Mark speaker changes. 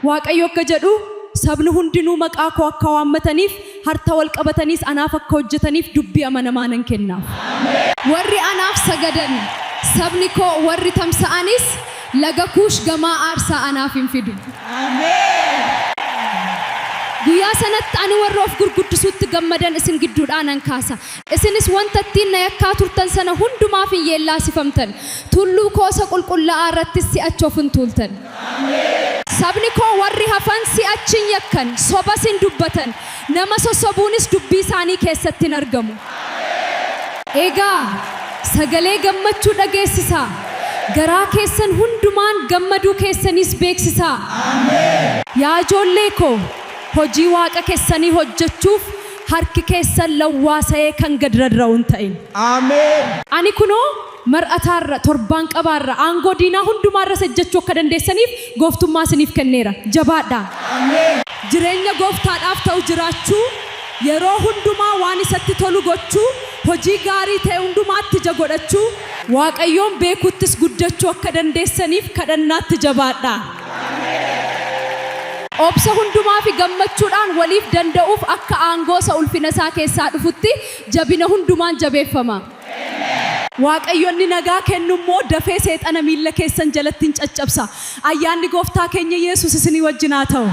Speaker 1: Waaqayyo akka jedhu sabni hundinuu maqaa koo akka waammataniif harta wal qabataniis anaaf akka hojjetaniif dubbii amanamaa nan kennaaf. Warri anaaf sagadan, sabni koo warri tamsa'anis laga Kuush gamaa aarsaa anaaf in fidu. Guyyaa sanatti ani warra of gurguddisuutti gammadan isin gidduudhaa nan kaasa. Isinis wanta ittiin na yakkaa turtan sana hundumaaf in yeellaasifamtan, tulluu koo isa qulqullaa'aa irrattis si'achi of hin tuultan. Sabni koo warri hafan si'achi hin yakkan, sobas hin dubbatan, nama sossobuunis dubbii isaanii keessatti hin argamu. Egaa sagalee gammachuu dhageessisaa, garaa keessan hundumaan gammaduu keessaniis beeksisaa! Yaa ijoollee ko, hojii Waaqa kessanii hojjechuuf harki keessan lawwaasa'ee kan gad rarra'u hin ta'in.
Speaker 2: Ameen.
Speaker 1: Ani kunoo, mar'ataa irra, torbaanqabaa irra, aangoo diinaa hundumaa irras ejjechuu akka dandeessaniif gooftummaa isiniif kenneera. Jabaadhaa!
Speaker 2: Ameen.
Speaker 1: Jireenya Gooftaadhaaf ta'u jiraachuu, yeroo hundumaa waan isatti tolu gochuu, hojii gaarii ta'e hundumaatti ija godhachuu, Waaqayyoon beekuuttis guddachuu akka dandeessaniif kadhannaatti jabaadhaa. Obsa hundumaa fi gammachuudhaan waliif danda'uuf akka aangoo isa ulfina isaa keessaa dhufutti jabina hundumaan jabeeffamaa. Waaqayyo inni nagaa kennu immoo dafee seexana miilla keessan jalatti in caccabsa. Ayyaanni Gooftaa keenya Yesuus isinii wajjin haa ta'u.